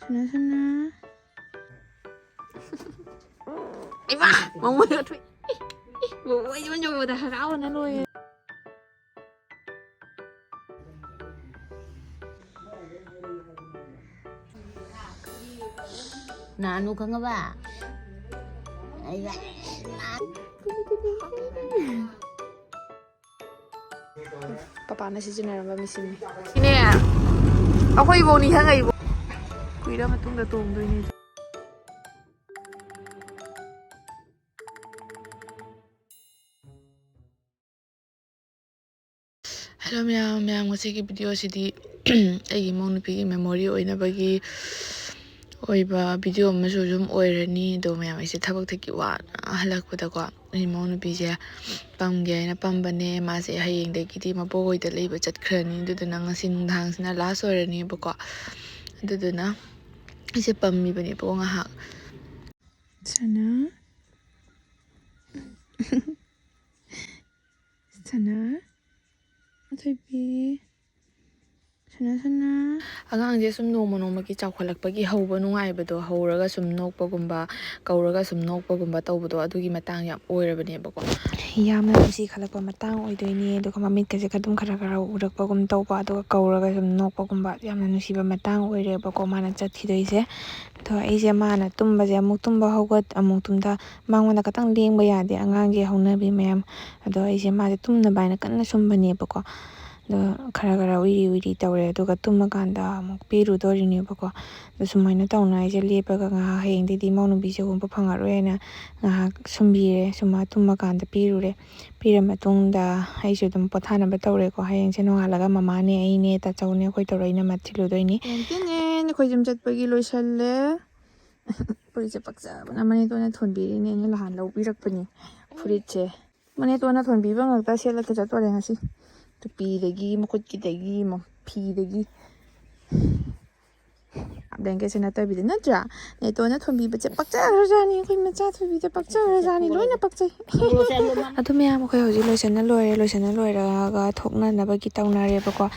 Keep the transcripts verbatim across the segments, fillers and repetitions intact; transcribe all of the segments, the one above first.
ꯁꯅꯥ, ꯁꯅꯥ꯫ ꯏꯃꯥ! ꯃꯃꯣꯏꯒ ꯊꯣꯛꯏ꯫ ꯏ, ꯏ, ꯃꯃꯣꯏ ꯌꯣꯟ ꯌꯣꯟꯕꯗ ꯍꯔꯥꯎꯕꯅ ꯂꯣꯏꯔꯦ꯫ ꯅꯥꯅꯨ ꯈꯪꯉꯕ? ꯑꯩꯒ ꯄꯄꯥꯅ ꯁꯤꯖꯤꯟꯅꯔꯝꯕ ꯃꯦꯆꯤꯟꯅꯤ꯫ ꯁꯤꯅꯦ, ꯑꯩꯈꯣꯏ ꯏꯕꯣꯛꯅꯤ ꯈꯪꯉꯛꯏꯕꯣ꯫ ꯀꯨꯏꯔ ꯃꯇꯨꯡꯗ ꯇꯣꯡꯗꯣꯏꯅꯦ꯫ ꯍꯜꯂꯣ ꯃꯌꯥꯝ, ꯃꯌꯥꯝ ꯉꯁꯤꯒꯤ ꯚꯤꯗꯤꯑꯣꯁꯤꯗꯤ ꯑꯩꯒꯤ ꯏꯃꯧ ꯅꯨꯄꯤꯒꯤ ꯃꯦꯃꯣꯔꯤ ꯑꯣꯏꯅꯕꯒꯤ ꯑꯣꯏꯕ ꯚꯤꯗꯤꯑꯣ ꯑꯃꯁꯨ ꯑꯗꯨꯝ ꯑꯣꯏꯔꯅꯤ꯫ ꯑꯗꯣ ꯃꯌꯥꯝ ꯑꯩꯁꯦ ꯊꯕꯛꯇꯒꯤ ꯋꯥꯅ ꯍꯜꯂꯛꯄꯗꯀꯣ, ꯑꯩ ꯏꯃꯧ ꯅꯨꯄꯤꯁꯦ ꯄꯝꯒꯦ ꯍꯥꯏꯅ ꯄꯝꯕꯅꯦ꯫ ꯃꯥꯁꯦ ꯍꯌꯦꯡꯗꯒꯤꯗꯤ ꯃꯕꯣꯛ ꯍꯣꯏꯗ ꯂꯩꯕ ꯆꯠꯈ꯭ꯔꯅꯤ꯫ ꯑꯗꯨꯗꯨꯅ ꯉꯁꯤ ꯅꯨꯡꯗꯥꯡꯁꯤꯅ ꯂꯥꯁ ꯑꯣꯏꯔꯅꯦꯕꯀꯣ꯫ ꯑꯗꯨꯗꯨꯅ ꯑꯩꯁꯦ ꯄꯝꯃꯤꯕꯅꯦꯕꯀꯣ ꯉꯥꯏꯍꯥꯛ꯫ ꯁꯅꯥ꯫ ꯁꯅꯥ꯫ ꯑꯊꯣꯏꯕꯤ꯫ ꯁꯅꯥ, ꯁꯅꯥ꯫ ꯑꯉꯥꯡꯁꯦ ꯁꯨꯝ ꯅꯣꯡꯃ ꯅꯣꯡꯃꯒꯤ ꯆꯥꯎꯈꯠꯂꯛꯄꯒꯤ ꯍꯧꯕ ꯅꯨꯡꯉꯥꯏꯕꯗꯣ, ꯍꯧꯔꯒ ꯁꯨꯝ ꯅꯣꯛꯄꯒꯨꯝꯕ, ꯀꯧꯔꯒ ꯁꯨꯝ ꯅꯣꯛꯄꯒꯨꯝꯕ ꯇꯧꯕꯗꯣ, ꯑꯗꯨꯒꯤ ꯃꯇꯥꯡ ꯌꯥꯝ ꯑꯣꯏꯔꯕꯅꯦꯕꯀꯣ꯫ ꯌꯥꯝꯅ ꯅꯨꯡꯁꯤ ꯈꯠꯂꯛꯄ ꯃꯇꯥꯡ ꯑꯣꯏꯗꯣꯏꯅꯦ꯫ ꯑꯗꯨꯒ ꯃꯃꯤꯠꯀꯁꯦ ꯑꯗꯨꯝ ꯈꯔ ꯈꯔ ꯎꯔꯛꯄꯒꯨꯝ ꯇꯧꯕ, ꯑꯗꯨꯒ ꯀꯧꯔꯒ ꯁꯨꯝ ꯅꯣꯛꯄꯒꯨꯝꯕ, ꯌꯥꯝꯅ ꯅꯨꯡꯁꯤꯕ ꯃꯇꯥꯡ ꯑꯣꯏꯔꯦꯕꯀꯣ ꯃꯥꯅ ꯆꯠꯈꯤꯗꯣꯏꯁꯦ꯫ ꯑꯗꯣ ꯑꯩꯁꯦ ꯃꯥꯅ ꯇꯨꯝꯕꯁꯦ ꯑꯃꯨꯛ ꯇꯨꯝꯕ ꯍꯧꯒꯠ, ꯑꯃꯨꯛ ꯇꯨꯝꯊ, ꯃꯉꯣꯟꯗ ꯈꯇꯪ ꯂꯦꯡꯕ ꯌꯥꯗꯦ ꯑꯉꯥꯡꯒꯤ ꯍꯧꯅꯕꯤ ꯃꯌꯥꯝ꯫ ꯑꯗꯣ ꯑꯩꯁꯦ ꯃꯥꯁꯦ ꯇꯨꯝꯅꯕ ꯍꯥꯏꯅ ꯀꯟꯅ ꯁꯨꯝꯕꯅꯦꯕꯀꯣ꯫ ꯑꯗꯣ ꯈꯔ ꯈꯔ ꯎꯏꯔꯤ ꯎꯏꯔꯤ ꯇꯧꯔꯦ, ꯑꯗꯨꯒ ꯇꯨꯝꯃꯀꯥꯟꯗ ꯑꯃꯨꯛ ꯄꯤꯔꯨꯗꯣꯔꯤꯅꯦꯕꯀꯣ꯫ ꯑꯗꯣ ꯁꯨꯃꯥꯏꯅ ꯇꯧꯅ ꯑꯩꯁꯦ ꯂꯦꯞꯄꯒ ꯉꯥꯏꯍꯥꯛ, ꯍꯌꯦꯡꯗꯩꯗꯤ ꯏꯃꯧ ꯅꯨꯄꯤꯁꯦ ꯎꯕ ꯐꯪꯉꯔꯣꯏ ꯍꯥꯏꯅ ꯉꯥꯏꯍꯥꯛ ꯁꯨꯝꯕꯤꯔꯦ꯫ ꯁꯨꯃꯥꯏꯅ ꯇꯨꯝꯃꯀꯥꯟꯗ ꯄꯤꯔꯨꯔꯦ꯫ ꯄꯤꯔ ꯃꯇꯨꯡꯗ ꯑꯩꯁꯨ ꯑꯗꯨꯝ ꯄꯣꯊꯥꯅꯕ ꯇꯧꯔꯦꯀꯣ꯫ ꯍꯌꯦꯡꯁꯦ ꯅꯣꯡꯉꯥꯜꯂꯒ ꯃꯃꯥꯅꯦ, ꯑꯩꯅꯦ, ꯇꯥꯆꯧꯅꯦ, ꯑꯩꯈꯣꯏ ꯇꯧꯔ ꯑꯩꯅ ꯃꯊꯤꯜꯂꯨꯗꯣꯏꯅꯤ꯫ ꯇꯦꯟ ꯇꯦꯟ ꯇꯦꯟ, ꯑꯩꯈꯣꯏ ꯌꯨꯝ ꯆꯠꯄꯒꯤ ꯂꯣꯏꯁꯜꯂꯦ꯫ ꯐꯨꯔꯤꯠꯁꯦ ꯄꯛꯆꯕꯅ ꯃꯅꯦꯇꯣꯟꯅ ꯊꯣꯟꯕꯤꯔꯤꯅꯦ, ꯑꯩꯅ ꯅꯍꯥꯟ ꯂꯧꯕꯤꯔꯛꯄꯅꯤ ꯐꯨꯔꯤꯠꯁꯦ꯫ ꯃꯅꯦꯇꯣꯟꯅ ꯊꯣꯟꯕꯤꯕ ꯉꯥꯛꯇ ꯁꯦꯠꯂꯒ ꯆꯠꯇꯣꯔꯦ ꯉꯁꯤ꯫ ꯇꯨꯄꯤꯗꯒꯤ, ꯃꯈꯨꯠꯀꯤꯗꯒꯤ, ꯃ-, ꯐꯤꯗꯒꯤ꯫ ꯕ꯭ꯂꯦꯡꯀꯦꯠꯁꯦ ꯅꯠꯇꯕꯤꯗ, ꯅꯠꯇ꯭ꯔꯥ? ꯅꯦꯇꯣꯅ ꯊꯣꯟꯕꯤꯕꯁꯦ ꯄꯛꯆꯈ꯭ꯔꯖꯥꯠꯅꯤ, ꯑꯩꯈꯣꯏ ꯃꯆꯥ ꯊꯣꯟꯕꯤꯁꯦ ꯄꯛꯆꯈ꯭ꯔꯖꯥꯠꯅꯤ, ꯂꯣꯏꯅ ꯄꯛꯆꯩ꯫ ꯑꯗꯨ ꯃꯌꯥꯝ ꯑꯩꯈꯣꯏ ꯍꯧꯖꯤꯛ ꯂꯣꯏꯁꯟꯅ ꯂꯣꯏꯔꯦ꯫ ꯂꯣꯏꯁꯟꯅ ꯂꯣꯏꯔꯒ ꯊꯣꯛꯅꯅꯕꯒꯤ ꯇꯧꯅꯔꯦꯕꯀꯣ꯫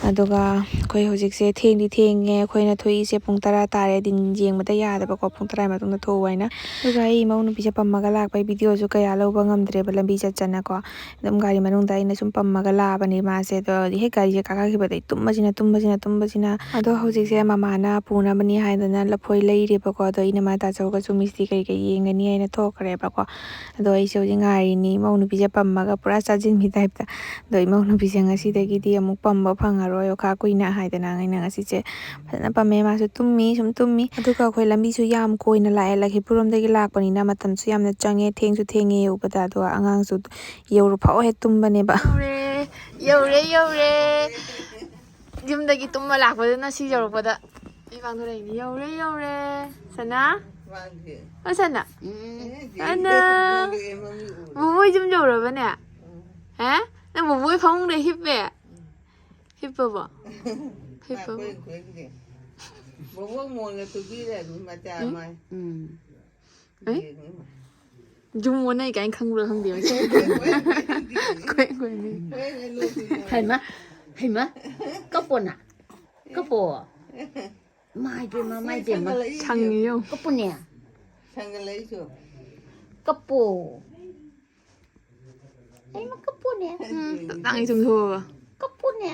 ꯑꯗꯨꯒ ꯑꯩꯈꯣꯏ ꯍꯧꯖꯤꯛꯁꯦ ꯊꯦꯡꯗꯤ ꯊꯦꯡꯉꯦ꯫ ꯑꯩꯈꯣꯏꯅ ꯊꯣꯛꯏꯁꯦ ꯄꯨꯡ ꯇꯔꯥ ꯇꯥꯔꯦ꯫ ꯗꯤꯟ ꯌꯦꯡꯕꯗ ꯌꯥꯗꯕꯀꯣ, ꯄꯨꯡ ꯇꯔꯥ ꯃꯇꯨꯡꯗ ꯊꯣꯛꯎ ꯍꯥꯏꯅ꯫ ꯑꯗꯨꯒ ꯑꯩ ꯏꯃꯧ ꯅꯨꯄꯤꯁꯦ ꯄꯝꯃꯒ ꯂꯥꯛꯄꯩ ꯚꯤꯗꯤꯑꯣꯁꯨ ꯀꯌꯥ ꯂꯧꯕ ꯉꯝꯗ꯭ꯔꯦꯕ, ꯂꯝꯕꯤ ꯆꯠ ꯆꯠꯅꯀꯣ꯫ ꯑꯗꯨꯝ ꯒꯥꯔꯤ ꯃꯅꯨꯡꯗ ꯑꯩꯅ ꯁꯨꯝ ꯄꯝꯃꯒ ꯂꯥꯛꯑꯕꯅꯦ ꯃꯥꯁꯦ꯫ ꯑꯗꯣ ꯍꯦꯛ ꯒꯥꯔꯤꯁꯦ ꯀꯥꯈꯠꯈꯤꯕꯗꯒꯤ ꯇꯨꯝꯕꯁꯤꯅ, ꯇꯨꯝꯕꯁꯤꯅ, ꯇꯨꯝꯕꯁꯤꯅ꯫ ꯑꯗꯣ ꯍꯧꯖꯤꯛꯁꯦ ꯃꯃꯥꯅ ꯄꯨꯅꯕꯅꯤ ꯍꯥꯏꯗꯅ ꯂꯐꯣꯏ ꯂꯩꯔꯦꯕꯀꯣ꯫ ꯑꯗꯣ ꯏꯅꯝꯃ ꯇꯥꯆꯧꯒꯁꯨ ꯃꯤꯁꯇꯤ ꯀꯩ ꯀꯩ ꯌꯦꯡꯒꯅꯤ ꯍꯥꯏꯅ ꯊꯣꯛꯈ꯭ꯔꯦꯕꯀꯣ꯫ ꯑꯗꯣ ꯑꯩꯁꯦ ꯍꯧꯖꯤꯛ ꯉꯥꯏꯔꯤꯅꯤ, ꯏꯃꯧ ꯅꯨꯄꯤꯁꯦ ꯄꯝꯃꯒ ꯄꯨꯔꯥ ꯆꯥꯁꯤꯟꯕꯤ ꯇꯥꯏꯞꯇ꯫ ꯑꯗꯣ ꯏꯃꯧ ꯅꯨꯄꯤꯁꯦ ꯉꯁꯤꯗꯒꯤꯗꯤ ꯑꯃꯨꯛ ꯄꯝꯕ ꯐꯪꯉꯔꯣꯏ, ꯑꯣꯈꯥ ꯀꯨꯏꯅ ꯍꯥꯏꯗꯅ ꯑꯩꯅ ꯉꯁꯤꯁꯦ ꯐꯖꯅ ꯄꯝꯃꯦ꯫ ꯃꯥꯁꯨ ꯇꯨꯝꯃꯤ, ꯁꯨꯝ ꯇꯨꯝꯃꯤ꯫ ꯑꯗꯨꯒ ꯑꯩꯈꯣꯏ ꯂꯝꯕꯤꯁꯨ ꯌꯥꯝ ꯀꯣꯏꯅ ꯂꯥꯛꯑꯦ, ꯂꯛꯈꯤꯄꯨꯔ ꯔꯣꯝꯗꯒꯤ ꯂꯥꯛꯄꯅꯤꯅ ꯃꯇꯝꯁꯨ ꯌꯥꯝꯅ ꯆꯪꯉꯦ, ꯊꯦꯡꯁꯨ ꯊꯦꯡꯉꯦ ꯌꯧꯕꯗ꯫ ꯑꯗꯨꯒ ꯑꯉꯥꯡꯁꯨ ꯌꯧꯔꯨ ꯐꯥꯎ ꯍꯦꯛ ꯇꯨꯝꯕꯅꯦꯕ꯫ ꯌꯧꯔꯦ, ꯌꯧꯔꯦ, ꯌꯧꯔꯦ꯫ ꯌꯨꯝꯗꯒꯤ ꯇꯨꯝꯕ ꯂꯥꯛꯄꯗꯨꯅ ꯁꯤ ꯌꯧꯔꯛꯄꯗ ꯃꯤ ꯄꯥꯡꯊꯣꯔꯛꯏꯅꯤ꯫ ꯌꯧꯔꯦ, ꯌꯧꯔꯦ꯫ ꯁꯅꯥ? ꯃꯥꯒꯤ꯫ ꯑꯣ, ꯁꯅꯥ? ꯎꯝ꯫ ꯑꯅ꯫ ꯃꯃꯤ ꯎꯔꯦ꯫ ꯕꯣꯕꯣꯏ ꯌꯨꯝ ꯌꯧꯔꯕꯅꯦ? ꯎꯝ꯫ ꯍꯦ? ꯅꯪ ꯕꯣꯕꯣꯏ ꯐꯃꯨꯡꯗ ꯍꯤꯞꯄꯦ? ꯎꯝ꯫ ꯍꯤꯞꯄꯕꯣ? ꯍꯤꯞꯄꯕꯣ? ꯂꯥꯛꯄꯩ ꯈꯨꯟꯒꯤ꯫ ꯕꯣꯕꯣꯏ ꯃꯣꯟꯒ ꯇꯨꯕꯤꯔꯦ ꯑꯗꯨꯝ ꯃꯆꯥ ꯎꯝ? ꯑꯃ꯫ ꯎꯝ꯫ ꯑꯦ? ꯌꯦꯡꯉꯨ꯫ ꯌꯨꯝ ꯑꯣꯟꯅꯩ ꯀꯥꯏꯅ ꯈꯪꯕ꯭ꯔꯥ ꯈꯪꯗꯦ ꯃꯁꯤ꯫ ꯍꯣꯏ, ꯍꯣꯏ, ꯍꯣꯏ꯫ ꯍꯣꯏ, ꯍꯣꯏ, ꯍꯣꯏ꯫ ꯍꯩꯃ, ꯍꯩꯃ, ꯀꯞꯄꯣꯅ, ꯀꯞꯄꯣ꯫ ꯃꯥꯏ ꯄꯦꯝꯃ, ꯃꯥꯏ ꯄꯦꯝꯃ꯫ ꯁꯪꯉꯤ ꯌꯦꯡꯉꯨ꯫ ꯀꯞꯄꯨꯅꯦ꯫ ꯁꯪꯒꯠꯂꯛꯏꯁꯨ꯫ ꯀꯞꯄꯣ꯫ ꯍꯩꯃ, ꯀꯞꯄꯣꯅꯦ꯫ ꯎꯝ, ꯇꯞ ꯇꯥꯡꯉꯩ ꯆꯨꯝꯊꯣꯛꯑꯒ꯫ ꯀꯞꯄꯣꯅꯦ꯫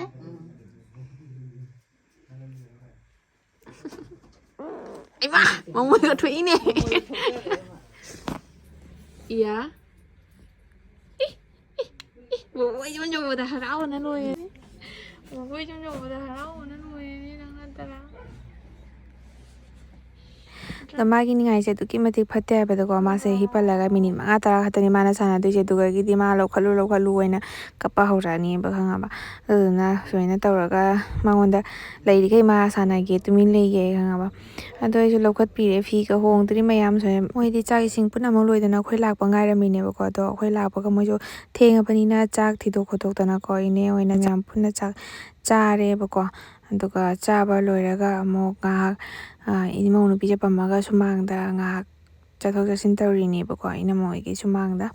ꯎꯝ꯫ ꯏꯃꯥ! ꯃꯃꯣꯏꯒ ꯊꯣꯛꯏꯅꯦ꯫ ꯏꯌꯥ꯫ ꯏ, ꯏ, ꯏ, ꯃꯃꯣꯏ ꯌꯨꯝ ꯌꯧꯕꯗ ꯍꯔꯥꯎꯕꯅ ꯂꯣꯏꯔꯦ꯫ ꯃꯃꯣꯏ ꯌꯨꯝ ꯌꯧꯕꯗ ꯍꯔꯥꯎꯕꯅ ꯂꯣꯏꯔꯦ, ꯅꯪ ꯅꯠꯇꯔꯥ? ꯑꯗꯣ ꯃꯥꯒꯤ ꯅꯤꯡꯉꯥꯏꯁꯦ ꯑꯗꯨꯛꯀꯤ ꯃꯇꯤꯛ ꯐꯠꯇꯦ ꯍꯥꯏꯕꯗꯀꯣ, ꯃꯥꯁꯦ ꯍꯤꯞꯍꯜꯂꯒ ꯃꯤꯅꯤꯠ ꯃꯉꯥ ꯇꯔꯥ ꯈꯛꯇꯅꯤ ꯃꯥꯅ ꯁꯥꯟꯅꯗꯣꯏꯁꯦ꯫ ꯑꯗꯨꯗꯒꯤꯗꯤ ꯃꯥ ꯂꯧꯈꯠꯂꯨ, ꯂꯧꯈꯠꯂꯨ ꯍꯥꯏꯅ ꯀꯞꯄ ꯍꯧꯔꯛꯑꯅꯤꯕ, ꯈꯪꯉꯕ? ꯑꯗꯨꯗꯨꯅ ꯁꯨꯃꯥꯏꯅ ꯇꯧꯔꯒ ꯃꯉꯣꯟꯗ ꯂꯩꯔꯤꯈꯩ ꯃꯥ ꯁꯥꯟꯅꯒꯦ, ꯇꯨꯃꯤꯟ ꯂꯩꯒꯦ, ꯈꯪꯉꯕ? ꯑꯗꯣ ꯑꯩꯁꯨ ꯂꯧꯈꯠꯄꯤꯔꯦ, ꯐꯤꯒ ꯍꯣꯡꯗ꯭ꯔꯤ ꯃꯌꯥꯝ ꯁꯨꯃꯥꯏꯅ꯫ ꯃꯣꯏꯗꯤ ꯆꯥꯛ ꯏꯁꯤꯡ ꯄꯨꯟꯅꯃꯛ ꯂꯣꯏꯗꯅ ꯑꯩꯈꯣꯏ ꯂꯥꯛꯄ ꯉꯥꯏꯔꯝꯃꯤꯅꯦꯕꯀꯣ꯫ ꯑꯗꯣ ꯑꯩꯈꯣꯏ ꯂꯥꯛꯄꯒ ꯃꯣꯏꯁꯨ ꯊꯦꯡꯉꯕꯅꯤꯅ ꯆꯥꯛ ꯊꯤꯗꯣꯛ ꯈꯣꯠꯇꯣꯛꯇꯅꯀꯣ, ꯏꯅꯦ ꯍꯣꯏꯅ ꯃꯌꯥꯝ ꯄꯨꯟꯅ ꯆꯥꯛ ꯆꯥꯔꯦꯕꯀꯣ꯫ ꯑꯗꯨꯒ ꯆꯥꯕ ꯂꯣꯏꯔꯒ ꯑꯃꯨꯛ ꯉꯥꯏꯍꯥꯛ, ꯑ, ꯏꯃꯧ ꯅꯨꯄꯤꯁꯦ ꯄꯝꯃꯒ ꯁꯨꯃꯥꯡꯗ ꯉꯥꯏꯍꯥꯛ ꯆꯠꯊꯣꯛ ꯆꯠꯁꯤꯟ ꯇꯧꯔꯤꯅꯦꯕꯀꯣ, ꯏꯅꯝꯃ ꯍꯣꯏꯒꯤ ꯁꯨꯃꯥꯡꯗ꯫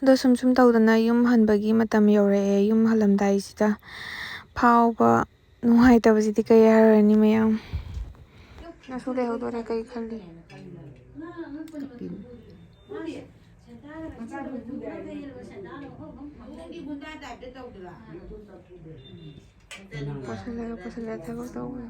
ꯑꯗꯣ ꯁꯨꯝ ꯁꯨꯝ ꯇꯧꯗꯅ ꯌꯨꯝ ꯍꯟꯕꯒꯤ ꯃꯇꯝ ꯌꯧꯔꯛꯑꯦ꯫ ꯌꯨꯝ ꯍꯜꯂꯝꯗꯥꯏꯁꯤꯗ ꯐꯥꯎꯕ ꯅꯨꯡꯉꯥꯏꯇꯕꯁꯤꯗꯤ ꯀꯩ ꯍꯥꯏꯔꯨꯔꯅꯤ ꯃꯌꯥꯝ꯫ ꯅꯁꯨ ꯂꯩꯍꯧꯗꯣꯔꯦ, ꯀꯩ ꯈꯜꯂꯤ? ꯄꯨꯁꯜꯂꯒ ꯄꯨꯁꯜꯂꯒ ꯊꯕꯛ ꯇꯧꯕꯗꯣ꯫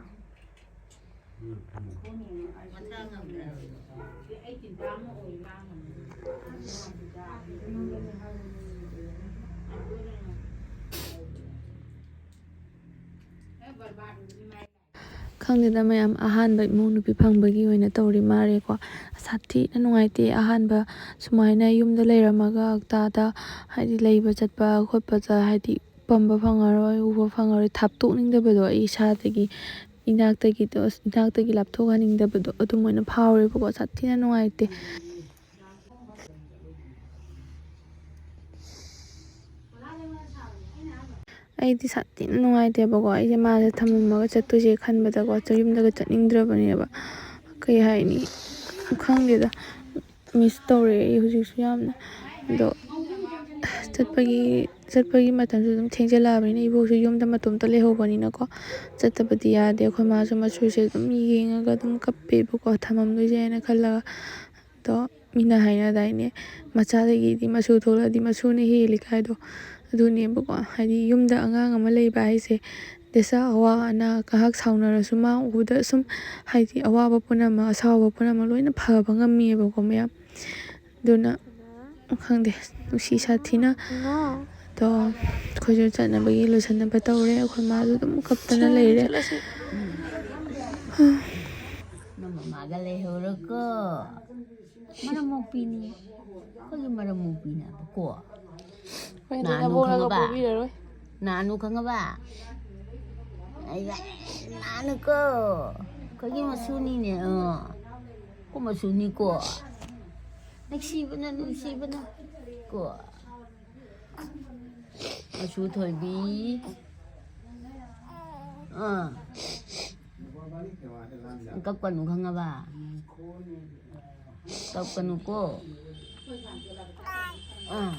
ꯈꯪꯗꯦꯗ ꯃꯌꯥꯝ, ꯑꯍꯥꯟꯕ ꯏꯃꯧ ꯅꯨꯄꯤ ꯐꯪꯕꯒꯤ ꯑꯣꯏꯅ ꯇꯧꯔꯤ ꯃꯥꯜꯂꯦꯀꯣ꯫ ꯁꯥꯊꯤꯅ ꯅꯨꯡꯉꯥꯏꯇꯦ꯫ ꯑꯍꯥꯟꯕ ꯁꯨꯃꯥꯏꯅ ꯌꯨꯝꯗ ꯂꯩꯔꯝꯃꯒ ꯑꯛꯇꯥꯗ, ꯍꯥꯏꯗꯤ, ꯂꯩꯕ ꯆꯠꯄ ꯈꯣꯠꯄꯗ, ꯍꯥꯏꯗꯤ, ꯄꯝꯕ ꯐꯪꯉꯔꯣꯏ, ꯎꯕ ꯐꯪꯉꯔꯣꯏ, ꯊꯥꯞꯇꯣꯛꯅꯤꯡꯗꯕꯗꯣ, ꯑꯩ ꯏꯁꯥꯗꯒꯤ, ꯏꯅꯥꯛꯇꯒꯤꯗꯣ, ꯏꯅꯥꯛꯇꯒꯤ ꯂꯥꯞꯊꯣꯛꯍꯟꯅꯤꯡꯗꯕꯗꯣ ꯑꯗꯨꯃꯥꯏꯅ ꯐꯥꯎꯔꯦꯕꯀꯣ꯫ ꯁꯥꯊꯤꯅ ꯅꯨꯡꯉꯥꯏꯇꯦ꯫ ꯑꯩꯗꯤ ꯁꯥꯊꯤꯅ ꯅꯨꯡꯉꯥꯏꯇꯦꯕꯀꯣ꯫ ꯑꯩꯁꯦ ꯃꯥꯁꯦ ꯊꯝꯃꯝꯃꯒ ꯆꯠꯇꯣꯏꯁꯦ ꯈꯟꯕꯗꯀꯣ, ꯌꯨꯝꯗꯒ ꯆꯠꯅꯤꯡꯗ꯭ꯔꯕꯅꯦꯕ꯫ ꯀꯩ ꯍꯥꯏꯅꯤ, ꯈꯪꯗꯦꯗ, ꯃꯤꯁ ꯇꯧꯔꯦ ꯑꯩ ꯍꯧꯖꯤꯛꯁꯨ ꯌꯥꯝꯅ꯫ ꯑꯗꯣ ꯆꯠꯄꯒꯤ, ꯆꯠꯄꯒꯤ ꯃꯇꯝꯁꯨ ꯑꯗꯨꯝ ꯊꯦꯡꯖꯤꯜꯂꯛꯑꯕꯅꯤꯅ, ꯏꯕꯣꯛꯁꯨ ꯌꯨꯝꯗ ꯃꯇꯣꯝꯇ ꯂꯩꯍꯧꯕꯅꯤꯅꯀꯣ, ꯆꯠꯇꯕꯗꯤ ꯌꯥꯗꯦ꯫ ꯑꯩꯈꯣꯏ ꯃꯥꯁꯨ ꯃꯁꯨꯁꯦ ꯑꯗꯨꯝ ꯌꯦꯡꯉꯒ ꯑꯗꯨꯝ ꯀꯞꯄꯦꯕꯀꯣ, ꯊꯝꯃꯝꯗꯣꯏꯁꯦ ꯍꯥꯏꯅ ꯈꯜꯂꯒ꯫ ꯑꯗꯣ ꯃꯤꯅ ꯍꯥꯏꯅꯗꯥꯏꯅꯦ, "ꯃꯆꯥꯗꯒꯤꯗꯤ ꯃꯁꯨ ꯊꯣꯛꯂꯛꯑꯗꯤ ꯃꯁꯨꯅ ꯍꯦꯜꯂꯤ" ꯀꯥꯏꯗꯣ꯫ ꯑꯗꯨꯅꯦꯕꯀꯣ, ꯍꯥꯏꯗꯤ, ꯌꯨꯝꯗ ꯑꯉꯥꯡ ꯑꯃ ꯂꯩꯕ ꯍꯥꯏꯁꯦ, ꯗꯁꯥ, ꯑꯋꯥ ꯑꯅꯥ, ꯉꯥꯏꯍꯥꯛ ꯁꯥꯎꯅꯔꯁꯨ ꯃꯥ ꯎꯕꯗ ꯁꯨꯝ, ꯍꯥꯏꯗꯤ, ꯑꯋꯥꯕ ꯄꯨꯝꯅꯃꯛ, ꯑꯁꯥꯎꯕ ꯄꯨꯝꯅꯃꯛ ꯂꯣꯏꯅ ꯐꯕ ꯉꯝꯃꯤꯑꯕꯀꯣ, ꯃꯌꯥꯝ꯫ ꯑꯗꯨꯅ, ꯈꯪꯗꯦ, ꯅꯨꯡꯁꯤ ꯁꯥꯊꯤꯅ꯫ ꯑꯗꯣ ꯑꯩꯈꯣꯏꯁꯨ ꯆꯠꯅꯕꯒꯤ ꯂꯣꯏꯁꯤꯟꯅꯕ ꯇꯧꯔꯦ꯫ ꯑꯩꯈꯣꯏ ꯃꯥꯁꯨ ꯑꯗꯨꯝ ꯀꯞꯇꯅ ꯂꯩꯔꯦ꯫ ꯅꯪ ꯃꯃꯥꯒ ꯂꯩꯍꯧꯔꯣꯀꯣ꯫ ꯃꯔꯝ ꯃꯣꯛꯄꯤꯅꯤ꯫ ꯑꯩꯈꯣꯏꯒꯤ ꯃꯔꯝ ꯃꯣꯛꯄꯤꯅꯦꯕꯀꯣ꯫ ꯍꯣꯏ, ꯑꯗꯨ ꯅꯥꯅꯨ ꯅꯕꯣꯛꯅꯒ ꯈꯪꯉꯕ? ꯄꯣꯕꯤꯔꯔꯣꯏ꯫ ꯅꯥꯅꯨ ꯈꯪꯉꯕ? ꯑꯩꯒ ꯅꯥꯅꯨꯀꯣ꯫ ꯑꯩꯈꯣꯏꯒꯤ ꯃꯁꯨꯅꯤꯅꯦ꯫ ꯑꯥ꯫ ꯑꯩꯈꯣꯏ ꯃꯁꯨꯅꯤꯀꯣ꯫ ꯅꯨꯡꯁꯤꯕꯅ, ꯅꯨꯡꯁꯤꯕꯅ꯫ ꯀꯣ꯫ ꯃꯆꯨ ꯊꯣꯏꯕꯤ꯫ ꯑꯥ꯫ ꯀꯞꯀꯅꯨ ꯈꯪꯉꯕ? ꯀꯞꯀꯅꯨꯀꯣ꯫ ꯑꯥ꯫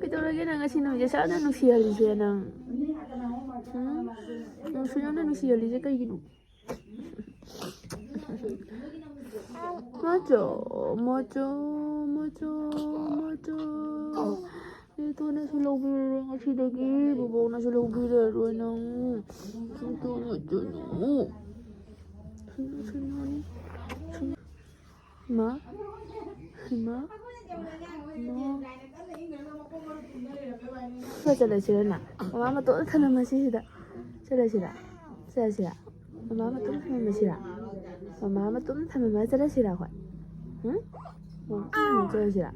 ꯀꯩꯗꯧꯔꯒꯦ ꯅꯪ ꯉꯁꯤ ꯅꯨꯃꯤꯠꯁꯦ ꯁꯨꯛꯌꯥꯝꯅ ꯅꯨꯡꯁꯤꯍꯜꯂꯤꯁꯦ ꯅꯪ? ꯎꯝ? ꯅꯪ ꯁꯨꯛꯌꯥꯝꯅ ꯅꯨꯡꯁꯤꯍꯜꯂꯤꯁꯦ ꯀꯩꯒꯤꯅꯣ? ꯃꯆꯣ, ꯃꯆꯣ, ꯃꯆꯣ, ꯃꯆꯣ꯫ ꯅꯦꯇꯣꯅꯁꯨ ꯂꯧꯕꯤꯔꯔꯣꯏ ꯉꯁꯤꯗꯒꯤ, ꯕꯣꯕꯣꯛꯅꯁꯨ ꯂꯧꯕꯤꯔꯔꯣꯏ ꯅꯪ꯫ ꯃꯆꯣ, ꯃꯆꯣ, ꯅꯪ꯫ ꯁꯨꯅꯣ, ꯁꯨꯅꯣ꯫ ꯏꯃꯥ, ꯏꯃꯥ, ꯏꯃꯥ꯫ ꯈꯔ ꯆꯠꯂꯁꯤꯔ ꯅꯪ? ꯃꯃꯥ ꯃꯇꯣꯝꯇ ꯊꯅꯝꯃꯁꯤ ꯁꯤꯗ꯫ ꯆꯠꯂꯁꯤꯔ? ꯆꯠꯂꯁꯤꯔ? ꯃꯃꯥ ꯃꯇꯣꯝꯇ ꯊꯅꯝꯃꯁꯤꯔ? ꯃꯃꯥ ꯃꯇꯣꯝꯇ ꯊꯅꯝꯃ ꯆꯠꯂꯁꯤꯔ ꯑꯩꯈꯣꯏ? ꯎꯝ? ꯃꯇꯣꯝꯇ ꯊꯅꯝꯃ ꯆꯠꯂꯁꯤꯔ?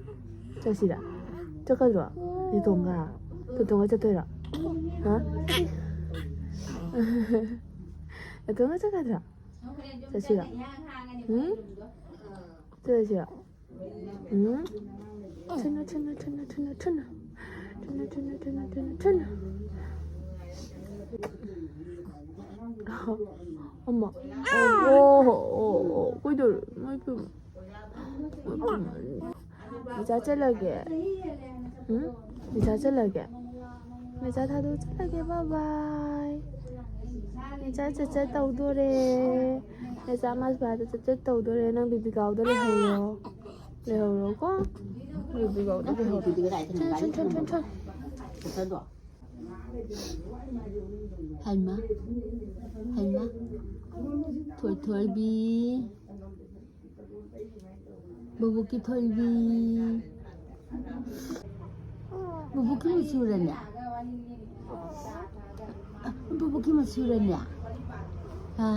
ꯆꯠꯁꯤꯔ? ꯆꯠꯀꯗ꯭ꯔꯣ? ꯅꯦꯇꯣꯟꯒ? ꯅꯦꯇꯣꯟꯒ ꯆꯠꯇꯣꯏꯔꯣ? ꯍꯥ? ꯅꯦꯇꯣꯟꯒ ꯆꯠꯀꯗ꯭ꯔꯣ? ꯆꯠꯁꯤꯔꯣ? ꯎꯝ? ꯆꯠꯂꯁꯤꯔꯣ? ꯎꯝ? ꯊꯨꯅ, ꯊꯨꯅ, ꯊꯨꯅ, ꯊꯨꯅ, ꯊꯨꯅ꯫ ꯊꯨꯅ, ꯊꯨꯅ, ꯊꯨꯅ, ꯊꯨꯅ, ꯊꯨꯅ꯫ ꯑꯃ꯫ ꯑꯣ, ꯑꯣ, ꯑꯣ, ꯑꯣ, ꯀꯩꯗꯧꯔꯦ? ꯏꯃꯥꯏ ꯄꯦꯝꯃ꯫ ꯏꯆꯥ ꯆꯠꯂꯒꯦ꯫ ꯎꯝ? ꯏꯆꯥ ꯆꯠꯂꯒꯦ꯫ ꯏꯆꯥ ꯊꯥꯗꯣꯛ ꯆꯠꯂꯒꯦ꯫ ꯕꯥꯏ ꯕꯥꯏ꯫ ꯏꯆꯥ ꯆꯠ ꯆꯠ ꯇꯧꯗꯣꯔꯦ꯫ ꯏꯆꯥ ꯃꯥꯁ ꯕꯥꯗ ꯆꯠ ꯆꯠ ꯇꯧꯗꯣꯔꯦ꯫ ꯅꯪ ꯕꯤꯕꯤꯀꯥꯎꯗ ꯂꯩꯍꯧꯔꯣ꯫ ꯂꯩꯍꯧꯔꯣꯀꯣ꯫ ꯕꯤꯕꯤꯀꯥꯎꯗ ꯂꯩꯍꯧꯔꯣ꯫ ꯊꯨꯟ, ꯊꯨꯟ, ꯊꯨꯟ, ꯊꯨꯟ, ꯊꯨꯟ꯫ ꯍꯩꯃꯥ꯫ ꯍꯩꯃꯥ꯫ ꯊꯣꯏꯊꯣꯏꯕꯤ꯫ ꯕꯨꯕꯨꯛꯀꯤ ꯊꯣꯏꯕꯤ꯫ ꯕꯨꯕꯨꯛꯀꯤ ꯃꯆꯨꯔꯅꯦ? ꯕꯨꯕꯨꯛꯀꯤ ꯃꯆꯨꯔꯅꯦ? ꯍꯥ?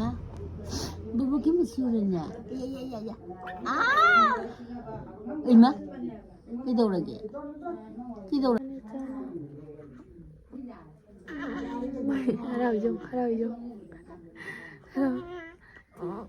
ꯕꯨꯕꯨꯛꯀꯤ ꯃꯆꯨꯔꯅꯦ? ꯌꯥ, ꯌꯥ, ꯌꯥ, ꯌꯥ꯫ ꯑꯥ! ꯏꯃꯥ! ꯀꯩꯗꯧꯔꯒꯦ? ꯀꯩꯗꯧꯔ-, ꯍꯔꯥꯎ ꯌꯦꯡꯉꯨ, ꯍꯔꯥꯎ ꯌꯦꯡꯉꯨ꯫ ꯍꯔꯥꯎ꯫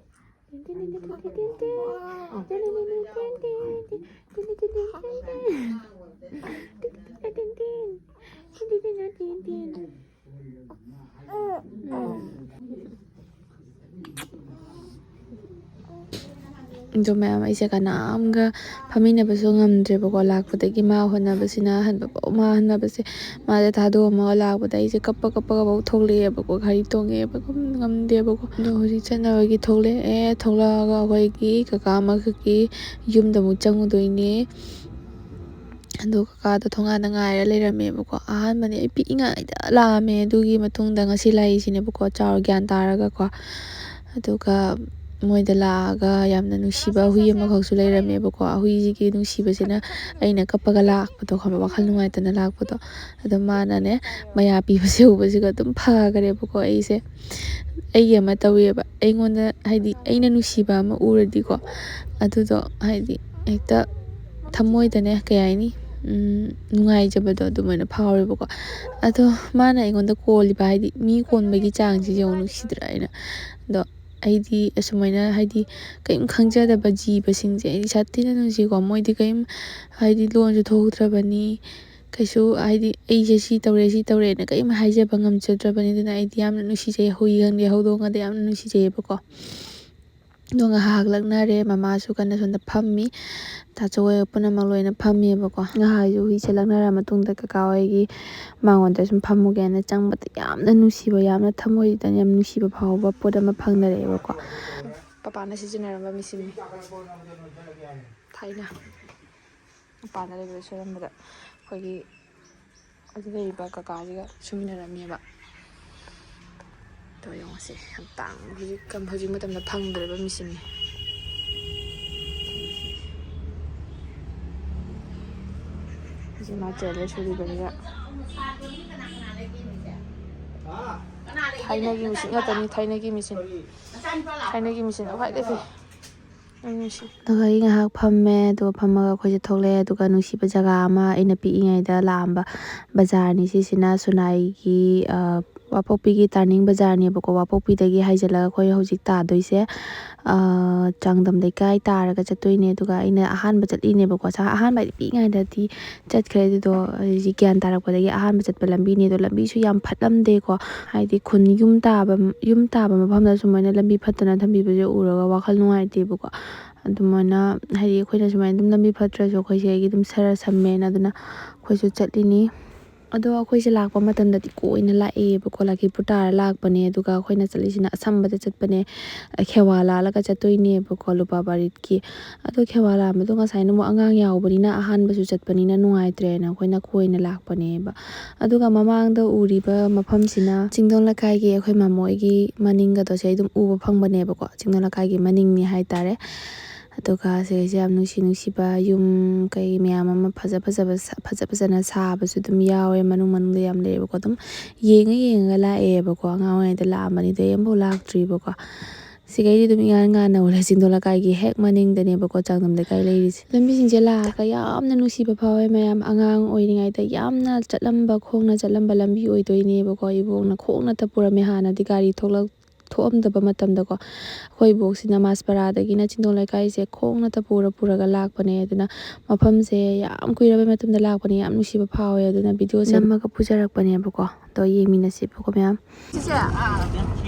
ꯑꯗꯣ ꯃꯌꯥꯝ, ꯑꯩꯁꯦ ꯀꯅꯥꯝꯒ ꯐꯝꯃꯤꯟꯅꯕꯁꯨ ꯉꯝꯗ꯭ꯔꯦꯕꯀꯣ꯫ ꯂꯥꯛꯄꯗꯒꯤ ꯃꯥ ꯍꯣꯠꯅꯕꯁꯤꯅ ꯍꯟꯕꯐꯥꯎ, ꯃꯥ ꯍꯣꯠꯅꯕꯁꯦ, ꯃꯥꯁꯦ ꯊꯥꯗꯣꯛꯑꯝꯃꯒ ꯂꯥꯛꯄꯗ ꯑꯩꯁꯦ ꯀꯞꯄ ꯀꯞꯄꯒꯐꯥꯎ ꯊꯣꯛꯂꯛꯑꯦꯕꯀꯣ꯫ ꯒꯥꯔꯤ ꯇꯣꯡꯉꯛꯑꯦꯕꯀꯣ꯫ ꯉꯝꯗꯦꯕꯀꯣ꯫ ꯑꯗꯣ ꯍꯧꯖꯤꯛ ꯆꯠꯅꯕꯒꯤ ꯊꯣꯛꯂꯛꯑꯦ꯫ ꯊꯣꯛꯂꯛꯑꯒ ꯑꯩꯈꯣꯏꯒꯤ ꯀꯀꯥ ꯑꯃꯈꯛꯀꯤ ꯌꯨꯝꯗ ꯑꯃꯨꯛ ꯆꯪꯉꯨꯗꯣꯏꯅꯦ꯫ ꯑꯗꯣ ꯀꯀꯥꯗꯣ ꯊꯣꯡꯒꯥꯟꯗ ꯉꯥꯏꯔ ꯂꯩꯔꯝꯃꯦꯕꯀꯣ꯫ ꯑꯍꯥꯟꯕꯅꯦ ꯑꯩ ꯄꯤꯛꯏꯉꯩꯗ ꯂꯥꯛꯑꯝꯃꯦ꯫ ꯑꯗꯨꯒꯤ ꯃꯇꯨꯡꯗ ꯉꯁꯤ ꯂꯥꯛꯏꯁꯤꯅꯦꯕꯀꯣ, ꯆꯥꯎꯔ ꯒ꯭ꯌꯥꯟ ꯇꯥꯔꯒꯀꯣ꯫ ꯑꯗꯨꯒ ꯃꯣꯏꯗ ꯂꯥꯛꯑꯒ ꯌꯥꯝꯅ ꯅꯨꯡꯁꯤꯕ ꯍꯨꯏ ꯑꯃꯈꯛꯁꯨ ꯂꯩꯔꯝꯃꯦꯕꯀꯣ꯫ ꯍꯨꯏꯁꯤꯒꯤ ꯅꯨꯡꯁꯤꯕꯁꯤꯅ ꯑꯩꯅ ꯀꯞꯄꯒ ꯂꯥꯛꯄꯗꯣ ꯈꯪꯕ꯭ꯔꯥ, ꯋꯥꯈꯜ ꯅꯨꯡꯉꯥꯏꯇꯅ ꯂꯥꯛꯄꯗꯣ꯫ ꯑꯗꯣ ꯃꯥꯅꯅꯦ, ꯃꯌꯥ ꯄꯤꯕꯁꯦ ꯎꯕꯁꯤꯒ ꯑꯗꯨꯝ ꯐꯈ꯭ꯔꯦꯕꯀꯣ ꯑꯩꯁꯦ꯫ ꯑꯩꯒꯤ ꯑꯃ ꯇꯧꯋꯦꯕ, ꯑꯩꯉꯣꯟꯗ ꯍꯥꯏꯗꯤ ꯑꯩꯅ ꯅꯨꯡꯁꯤꯕ ꯑꯃ ꯎꯔꯗꯤꯀꯣ, ꯑꯗꯨꯗꯣ ꯍꯥꯏꯗꯤ ꯍꯦꯛꯇ ꯊꯃꯣꯏꯗꯅꯦ, ꯀꯩ ꯍꯥꯏꯅꯤ, ꯎꯝ, ꯅꯨꯡꯉꯥꯏꯖꯕꯗꯣ ꯑꯗꯨꯃꯥꯏꯅ ꯐꯥꯎꯋꯦꯕꯀꯣ꯫ ꯑꯗꯣ ꯃꯥꯅ ꯑꯩꯉꯣꯟꯗ ꯀꯣꯜꯂꯤꯕ, ꯍꯥꯏꯗꯤ ꯃꯤ ꯀꯣꯟꯕꯒꯤ ꯆꯥꯡꯁꯤꯁꯨ ꯌꯦꯡꯉꯨ, ꯅꯨꯡꯁꯤꯗ꯭ꯔꯥ? ꯑꯩꯅ, ꯑꯗꯣ ꯑꯩꯗꯤ ꯑꯁꯨꯃꯥꯏꯅ ꯍꯥꯏꯗꯤ ꯀꯔꯤꯝ ꯈꯪꯖꯗꯕ ꯖꯤꯕꯁꯤꯡꯁꯦ ꯑꯩꯗꯤ ꯁꯥꯊꯤꯅ ꯅꯨꯡꯁꯤꯀꯣ꯫ ꯃꯣꯏꯗꯤ ꯀꯔꯤꯝ ꯍꯥꯏꯗꯤ ꯂꯣꯟꯁꯨ ꯊꯣꯛꯇ꯭ꯔꯕꯅꯤ, ꯀꯩꯁꯨ ꯍꯥꯏꯗꯤ ꯑꯩꯁꯦ ꯁꯤ ꯇꯧꯔꯦ, ꯁꯤ ꯇꯧꯔꯦꯅ ꯀꯔꯤꯝ ꯍꯥꯏꯖꯕ ꯉꯝꯖꯗ꯭ꯔꯕꯅꯤ꯫ ꯑꯗꯨꯅ ꯑꯩꯗꯤ ꯌꯥꯝꯅ ꯅꯨꯡꯁꯤꯖꯩ, ꯍꯨꯏ ꯈꯪꯗꯦ, ꯍꯧꯗꯣꯡ ꯈꯪꯗꯦ, ꯌꯥꯝꯅ ꯅꯨꯡꯁꯤꯖꯩꯌꯦꯕꯀꯣ꯫ ꯑꯗꯣ ꯉꯥꯏꯍꯥꯛ ꯂꯛꯅꯔꯦ, ꯃꯃꯥꯁꯨ ꯀꯟꯅ ꯁꯣꯝꯗ ꯐꯝꯃꯤ, ꯇꯥꯆꯧ ꯍꯣꯏ ꯄꯨꯝꯅꯃꯛ ꯂꯣꯏꯅ ꯐꯝꯃꯦꯕꯀꯣ꯫ ꯉꯥꯏꯍꯥꯛꯁꯨ ꯍꯨꯏꯁꯦ ꯂꯛꯅꯔ ꯃꯇꯨꯡꯗ ꯀꯀꯥ ꯍꯣꯏꯒꯤ ꯃꯉꯣꯟꯗ ꯁꯨꯝ ꯐꯝꯃꯨꯒꯦꯅ ꯆꯪꯕꯗ ꯌꯥꯝꯅ ꯅꯨꯡꯁꯤꯕ, ꯌꯥꯝꯅ ꯊꯃꯣꯏꯁꯤꯗ ꯌꯥꯝ ꯅꯨꯡꯁꯤꯕ ꯐꯥꯎꯕ ꯄꯣꯠ ꯑꯃ ꯐꯪꯅꯔꯛꯑꯦꯕꯀꯣ꯫ ꯄꯄꯥꯅ ꯁꯤꯖꯤꯟꯅꯔꯝꯕ ꯃꯦꯆꯤꯟꯅꯤ ꯊꯥꯏꯅ꯫ ꯃꯄꯥꯟꯗ ꯂꯩꯕꯗ ꯁꯣꯏꯔꯝꯕꯗ ꯑꯩꯈꯣꯏꯒꯤ ꯑꯗꯨ ꯂꯩꯔꯤꯕ ꯀꯀꯥꯁꯤꯒ ꯁꯨꯃꯤꯟꯅꯔꯝꯃꯦꯕ꯫ ꯑꯗꯣ ꯌꯦꯡꯉꯣꯁꯦ, ꯌꯥꯝ ꯇꯥꯡꯕ, ꯍꯧꯖꯤꯛ, ꯍꯧꯖꯤꯛ ꯃꯇꯝꯗ ꯐꯪꯗ꯭ꯔꯦꯕ ꯃꯦꯆꯤꯟꯅꯤ꯫ ꯍꯧꯖꯤꯛ ꯃꯥ ꯇꯦꯂꯔ ꯁꯨꯔꯤꯕꯅꯤꯅ꯫ ꯊꯥꯏꯅꯒꯤ ꯃꯦꯆꯤꯟ ꯉꯥꯛꯇꯅꯤ, ꯊꯥꯏꯅꯒꯤ ꯃꯦꯆꯤꯟ꯫ ꯊꯥꯏꯅꯒꯤ ꯃꯦꯆꯤꯟꯅ ꯈ꯭ꯋꯥꯏꯗꯩ ꯐꯩ꯫ ꯌꯥꯝ ꯅꯨꯡꯁꯤ꯫ ꯑꯗꯨꯒ ꯑꯩ ꯉꯥꯏꯍꯥꯛ ꯐꯝꯃꯦ, ꯑꯗꯨꯒ ꯐꯝꯃꯒ ꯑꯩꯈꯣꯏꯁꯦ ꯊꯣꯛꯂꯛꯑꯦ꯫ ꯑꯗꯨꯒ ꯅꯨꯡꯁꯤꯕ ꯖꯒꯥ ꯑꯃ, ꯑꯩꯅ ꯄꯤꯛꯏꯉꯩꯗ ꯂꯥꯛꯑꯝꯕ ꯕꯖꯥꯔꯅꯤ ꯁꯤꯁꯤꯅ, ꯁꯨꯅꯥꯏꯒꯤ, ꯑ, ꯋꯥꯄꯣꯛꯄꯤꯒꯤ ꯇꯥꯔꯅꯤꯡ ꯕꯖꯥꯔꯅꯦꯕꯀꯣ꯫ ꯋꯥꯄꯣꯛꯄꯤꯗꯒꯤ ꯍꯥꯏꯖꯤꯜꯂꯒ ꯑꯩꯈꯣꯏ ꯍꯧꯖꯤꯛ ꯇꯥꯗꯣꯏꯁꯦ, ꯑ, ꯆꯥꯡꯗꯝ ꯂꯩꯀꯥꯏ ꯇꯥꯔꯒ ꯆꯠꯇꯣꯏꯅꯦ꯫ ꯑꯗꯨꯒ ꯑꯩꯅ ꯑꯍꯥꯟꯕ ꯆꯠꯂꯤꯅꯦꯕꯀꯣ꯫ ꯁ-, ꯑꯍꯥꯟꯕ ꯍꯥꯏꯗꯤ ꯄꯤꯛꯏꯉꯩꯗꯗꯤ ꯆꯠꯈ꯭ꯔꯦ꯫ ꯑꯗꯨꯗꯣ ꯍꯧꯖꯤꯛ ꯒ꯭ꯌꯥꯟ ꯇꯥꯔꯛꯄꯗꯒꯤ ꯑꯍꯥꯟꯕ ꯆꯠꯄ ꯂꯝꯕꯤꯅꯦ꯫ ꯑꯗꯣ ꯂꯝꯕꯤꯁꯨ ꯌꯥꯝ ꯐꯠꯂꯝꯗꯦꯀꯣ, ꯍꯥꯏꯗꯤ ꯈꯨꯟ ꯌꯨꯝ ꯇꯥꯕ, ꯌꯨꯝ ꯇꯥꯕ ꯃꯐꯝꯗ ꯁꯨꯃꯥꯏꯅ ꯂꯝꯕꯤ ꯐꯠꯇꯅ ꯊꯝꯕꯤꯕꯁꯦ ꯎꯔꯒ ꯋꯥꯈꯜ ꯅꯨꯡꯉꯥꯏꯇꯦꯕꯀꯣ꯫ ꯑꯗꯨꯃꯥꯏꯅ ꯍꯥꯏꯗꯤ ꯑꯩꯈꯣꯏꯅ ꯁꯨꯃꯥꯏꯅ ꯑꯗꯨꯝ ꯂꯝꯕꯤ ꯐꯠꯇ꯭ꯔꯁꯨ ꯑꯩꯈꯣꯏ ꯁꯤꯗꯒꯤ ꯑꯗꯨꯝ ꯁꯔ ꯁꯝꯃꯦꯅ ꯑꯗꯨꯅ ꯑꯩꯈꯣꯏꯁꯨ ꯆꯠꯂꯤꯅꯤ꯫ ꯑꯗꯣ ꯑꯩꯈꯣꯏꯁꯦ ꯂꯥꯛꯄ ꯃꯇꯝꯗꯗꯤ ꯀꯣꯏꯅ ꯂꯥꯛꯑꯦꯕꯀꯣ, ꯂꯛꯈꯤꯄꯨꯔ ꯇꯥꯔ ꯂꯥꯛꯄꯅꯦ꯫ ꯑꯗꯨꯒ ꯑꯩꯈꯣꯏꯅ ꯆꯠꯂꯤꯁꯤꯅ ꯑꯁꯝꯕꯗ ꯆꯠꯄꯅꯦ, ꯈꯦꯋꯥ ꯂꯥꯜꯂꯒ ꯆꯠꯇꯣꯏꯅꯦꯕꯀꯣ, ꯂꯨꯄꯥ ꯕꯥꯔꯤꯠꯀꯤ꯫ ꯑꯗꯣ ꯈꯦꯋꯥ ꯂꯥꯟꯕꯗꯣ ꯉꯁꯥꯏꯅ ꯑꯃꯨꯛ ꯑꯉꯥꯡ ꯌꯥꯎꯕꯅꯤꯅ, ꯑꯍꯥꯟꯕꯁꯨ ꯆꯠꯄꯅꯤꯅ ꯅꯨꯡꯉꯥꯏꯇ꯭ꯔꯦꯅ ꯑꯩꯈꯣꯏꯅ ꯀꯣꯏꯅ ꯂꯥꯛꯄꯅꯦꯕ꯫ ꯑꯗꯨꯒ ꯃꯃꯥꯡꯗ ꯎꯔꯤꯕ ꯃꯐꯝꯁꯤꯅ ꯆꯤꯡꯗꯣꯟ ꯂꯩꯀꯥꯏꯒꯤ ꯑꯩꯈꯣꯏ ꯃꯃꯣꯏꯒꯤ ꯃꯅꯤꯡꯒꯗꯣ ꯁꯤ ꯑꯗꯨꯝ ꯎꯕ ꯐꯪꯕꯅꯦꯕꯀꯣ, ꯆꯤꯡꯗꯣꯟ ꯂꯩꯀꯥꯏꯒꯤ ꯃꯅꯤꯡꯅꯤ ꯍꯥꯏꯇꯥꯔꯦ꯫ ꯑꯗꯨꯒ ꯁꯤꯁꯦ ꯌꯥꯝ ꯅꯨꯡꯁꯤ ꯅꯨꯡꯁꯤꯕ ꯌꯨꯝ ꯀꯩ ꯃꯌꯥꯝ ꯑꯃ ꯐꯖ ꯐꯖꯕ ꯁꯥ-, ꯐꯖ ꯐꯖꯅ ꯁꯥꯕꯁꯨ ꯑꯗꯨꯝ ꯌꯥꯎꯋꯦ꯫ ꯃꯅꯨꯡ ꯃꯅꯨꯡꯗ ꯌꯥꯝ ꯂꯩꯌꯦꯕꯀꯣ꯫ ꯑꯗꯨꯝ ꯌꯦꯡꯉ ꯌꯦꯡꯉꯒ ꯂꯥꯛꯑꯦꯕꯀꯣ꯫ ꯑꯉꯥꯡ ꯑꯣꯏꯔꯤꯉꯩꯗ ꯂꯥꯛꯑꯝꯕꯅꯤ, ꯑꯗꯩ ꯑꯃꯐꯥꯎ ꯂꯥꯛꯇ꯭ꯔꯤꯕꯀꯣ꯫ ꯁꯤꯈꯩꯗꯤ ꯑꯗꯨꯝ ꯏꯉꯥꯟ ꯉꯥꯟꯅ ꯎꯔꯦ ꯆꯤꯡꯗꯣꯟ ꯂꯩꯀꯥꯏꯒꯤ ꯍꯦꯛ ꯃꯅꯤꯡꯗꯅꯦꯕꯀꯣ, ꯆꯥꯡꯗꯝ ꯂꯩꯀꯥꯏ ꯂꯩꯔꯤꯁꯦ꯫ ꯂꯝꯕꯤꯁꯤꯡꯁꯦ ꯂꯥꯛꯑꯒ ꯌꯥꯝꯅ ꯅꯨꯡꯁꯤꯕ ꯐꯥꯎꯋꯦ ꯃꯌꯥꯝ꯫ ꯑꯉꯥꯡ ꯑꯣꯏꯔꯤꯉꯩꯗ ꯌꯥꯝꯅ ꯆꯠꯂꯝꯕ, ꯈꯣꯡꯅ ꯆꯠꯂꯝꯕ ꯂꯝꯕꯤ ꯑꯣꯏꯗꯣꯏꯅꯦꯕꯀꯣ꯫ ꯏꯕꯣꯛꯅ ꯈꯣꯡꯅꯇ ꯄꯨꯔꯝꯃꯦ ꯍꯥꯟꯅꯗꯤ, ꯒꯥꯔꯤ ꯊꯣꯛꯂꯛ-, ꯊꯣꯛꯑꯝꯗꯕ ꯃꯇꯝꯗꯀꯣ꯫ ꯑꯩꯈꯣꯏ ꯏꯕꯣꯛꯁꯤꯅ ꯃꯥꯁꯄꯔꯥꯗꯒꯤꯅ ꯆꯤꯡꯗꯣꯟ ꯂꯩꯀꯥꯏꯁꯦ ꯈꯣꯡꯅꯇ ꯄꯨꯔ ꯄꯨꯔꯒ ꯂꯥꯛꯄꯅꯦ꯫ ꯑꯗꯨꯅ ꯃꯐꯝꯁꯦ ꯌꯥꯝ ꯀꯨꯏꯔꯕꯩ ꯃꯇꯨꯡꯗ ꯂꯥꯛꯄꯅꯦ꯫ ꯌꯥꯝ ꯅꯨꯡꯁꯤꯕ ꯐꯥꯎꯋꯦ꯫ ꯑꯗꯨꯅ ꯚꯤꯗꯤꯑꯣꯁꯦ ꯅꯝꯃꯒ ꯄꯨꯖꯔꯛꯄꯅꯦꯕꯀꯣ꯫ ꯑꯗꯣ ꯌꯦꯡꯃꯤꯟꯅꯁꯦꯕꯀꯣ ꯃꯌꯥꯝ꯫ ꯁꯤꯁꯦ